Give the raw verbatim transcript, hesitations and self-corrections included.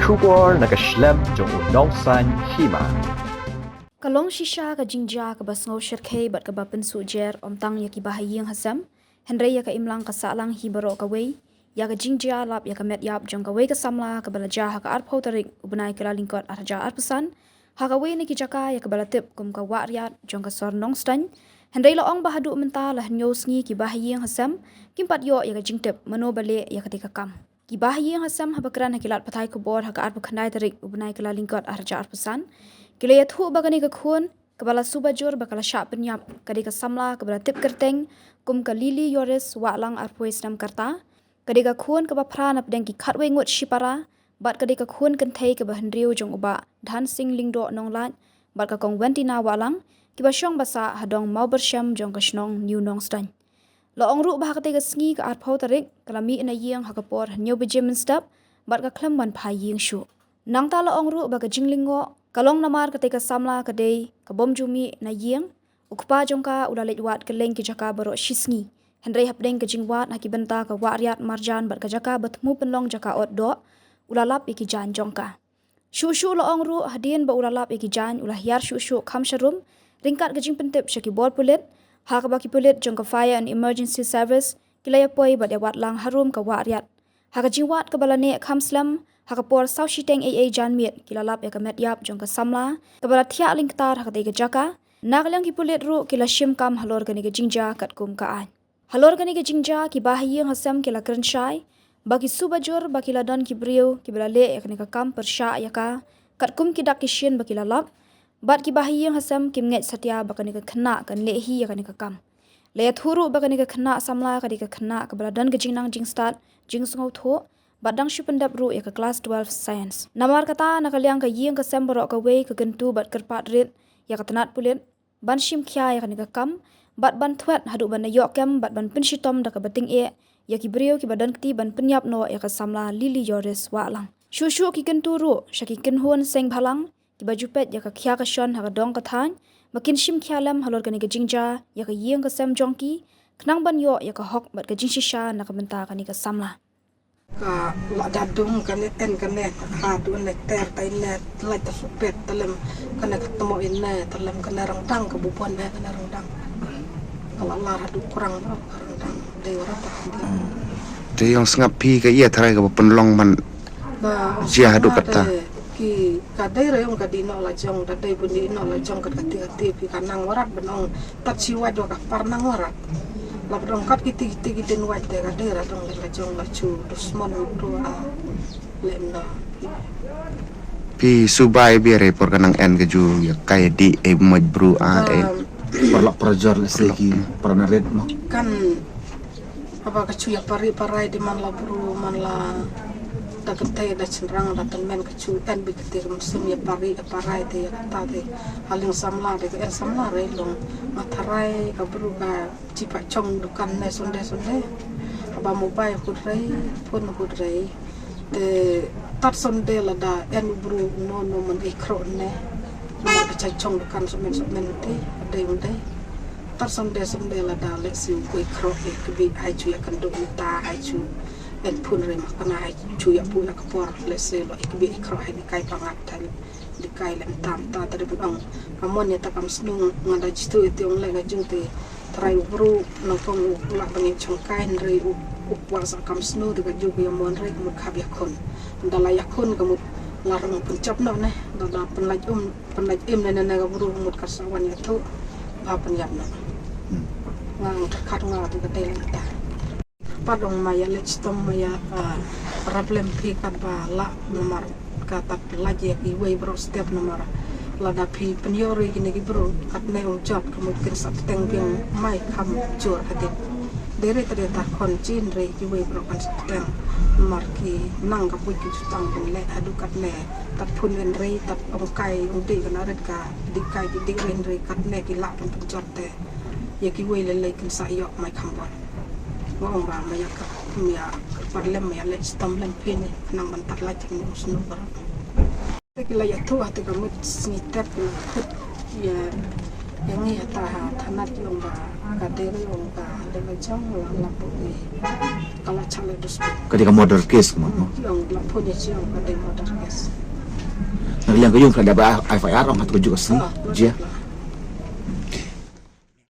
Khubor na ka shlem jong u nongsan hima. Ka long shisha ka jingjia kaba sngew shyrkhei bad kaba pynsuh jer ym tang ïa ki bahaïing hasem, hynrei ïa ka imlang ka sahlang hi baroh kawei, ïa ka jingjia lap ïa ka met ïap jong kawei ka samla kaba la jia ha ka arphew tarik u bnai Kyllalyngkot arhajar arphew san, ha kawei na ki jaka ïa kaba la tip kum ka Wah Riat jong ka sor Nongstoiñ, hynrei la ong ba haduh mynta la hynñiew sngi ki bahaïing hasem kim pat ïoh ïa ka jingtip mano ba leh ïa katei ka kam. Ki bahaïing hasem haba kren ha ki lad pathai khubor ha ka arphew khyndai tarik u bnai Kyllalyngkot arhajar arphew san, ki la ïathuh ba kane ka khun kaba la suba jur ba ka la shah pynïap ka dei ka samla kaba la tip kyrteng kum ka Lily Yoris Wahlang, arphew snem ka rta, ka dei ka khun kaba phra na pdeng ki khatwei ngut shipara, bad ka dei ka khun kynthei kaba hynriew jong u Bah Dhan Singh Lyngdoh Nonglait bad ka Kong Wentina Wahlang, kiba shong ba sah ha dong Mawbyrshem jong ka shnong New Nongstoiñ. La ong ruh ba ha katei ka sngi ka arphew tarik ka la mih na ïing ha ka por hynñiew baje mynstep bad ka khlem wan phai ïing shuh. Nangta la ong ruh ba ka jinglyngngoh ka long namar katei ka samla ka dei ka bym ju mih na ïing, u kpa jong ka u la leit wad kylleng ki jaka baroh shi sngi, hynrei hapdeng ka jingwad ha ki bynta ka Wah Riat marjan bad ka jaka ba thmu pynlong jaka ot doh, u la lap ïa ki jaiñ jong ka. Shuh shuh la ong ruh hadien ba u la lap ïa ki jaiñ u la hiar shuh shuh kham sharum ryngkat ka jingpyntip sha ki bor pulit, ha kaba ki pulit jong ka Fire and Emergency Service ki la ïapoi bad ïawad lang harum ka Wah Riat. Ha ka jingwad kaba la neh kham slem, ha ka por saw shiteng eiei janmiet ki la lap ïa ka met ïap jong ka samla kaba la thiah lyngktar ha katei ka jaka. Na ka liang ki pulit ruh ki la shim kam halor kane ka jingjia katkum ka aiñ. Halor kane ka jingjia ki bahaïing hasem ki la kren shai ba ki suba jur ba ki la don ki briew kiba la leh ïa kane ka kam pyrshah ïa ka, katkum ki dak ki shin ba ki la lap, bad ki bahaïing hasem kim ngeit satia ba kane ka khynnah kan leh hi ïa kane ka kam. La ïathuh ruh ba kane ka khynnah samla ka dei ka khynnah kaba la don ka jingnang jingstad, jingsngewthuh, bad dang shu pyndep ruh ïa ka klas twelve science. Namar kata na ka liang ka ïing ka sem baroh kawei ka kyntu bad kyrpad rit ïa ka tnat pulit ban shim khia ïa kane ka kam bad ban thwet haduh ban da ïoh kem bad ban pynshitom da kaba tyngeh ïa ki briew kiba don kti ban pynïap noh ïa ka samla Lily Yoris Wahlang. Shuh shuh ki kyntu ruh sha ki kynhun seng bhalang kiba ju peit ïa ka khia ka shon ha ka dong ka thaiñ ba kin shim khia lem halor kane ka jingjia ïa ka ïing ka sem jong ki, khnang ban ïoh ïa ka hok bad ka jingshisha na ka bynta kane ka samla. Ka la da dung kane en kane ha tu ne ter tai ne lai ta supet talem kane ka tmo in ne talem kane rang dang ka bubon ne kane rang dang. Ka la la ra du kurang ro rang dang dei ro ta. Te ïong sngap phi ka ïa tharai kaba pynlong man jia haduh katta. Ki ka dei re ong ka dei noh la jong, ka dei bun dei noh la jong, ka kati kati phi ka nang warat ban ong tat chi wad wa ka par nang warat. La ban ong kat kiti kiti kiti wad te ka dei ra dong la jong la chu dusmon tu a lem na. Phi subai biar e por ka nang en ka ju ïa kai di e moj bru a e. Parlok parajor le se ki paranarit mo. Kan haba ka chu ïa pari parai di man la bru man la da kynthei da chynrang da tymmen ka chu en bikti rum sum ïa pari ïa parai te ïa kata te haling samla te ka en samla re long ma tharai ka bru ka chi pa chong dukan ne sonde sonde. Haba mobile hut rei phone hut rei te tat sonde lada en u bru no no man ei khro ne. Mar ka chai chong dukan somen somen te dei un dei. Tar sonde sonde lada le siu koi khro e kbi ai chu ïa kan duk ta ai chu en phun re ma kana ai chu ïa pu ïa ka por le se lo e kbi khro ai di kai pangat tan di kai lem tam ta tari bun ong. Amon ïa ta kam snung ngada jitu iti ong le nga jung te trai u bru nang kong u la bang chong kai hynrei u u kwah sa kam snu te ka ju ku ïa mon rei ka mut khap ïa khun. Da la ïa khun ka mut la rong pun chap noh ne da da pun laj um pun laj im ne ne ne ka bru ka mut ka sa wan ïa thu ba pun ïap noh. Nga ang terkhat nga tu ka dei lang ta. Pat ong ma ïa leh chitom ma ïa rap lem phi kat ba la namar ka tat laj ïa ki wei bro step namar lada phi pynïoh ri kine ki bru katne ong jot ka mut kin sat teng biang mai kham jur hadit. Dere tade tar khon chin re ki wei bro kan sat teng mar ki nang ka puit ki jutang kin leh hadu katne tat phun en re tat ong kai ong dei kan arit ka dik kai ki dik ren re katne ki lah pun pun jot te ïa ki wei le lei kin sa ïoh mai kham bon. Wa ong ba ma ïa ka ma ïa ka par lem ma ïa leh chitom lem phi ni nang ban tat laj ki ong snu bro. Te ki la ïathuh ha te ka mut sngi tep ki la khut ïa Ngi hata ha thanat yong ba ka dei yong ba dei ba jong la la pu ni. Ka la chale dus. Ka dei ka murder case kumno? Yong la pu ni jong ka dei murder case. Na liang ka yung ka da ba F I R ong hat ka juk asli. Jia.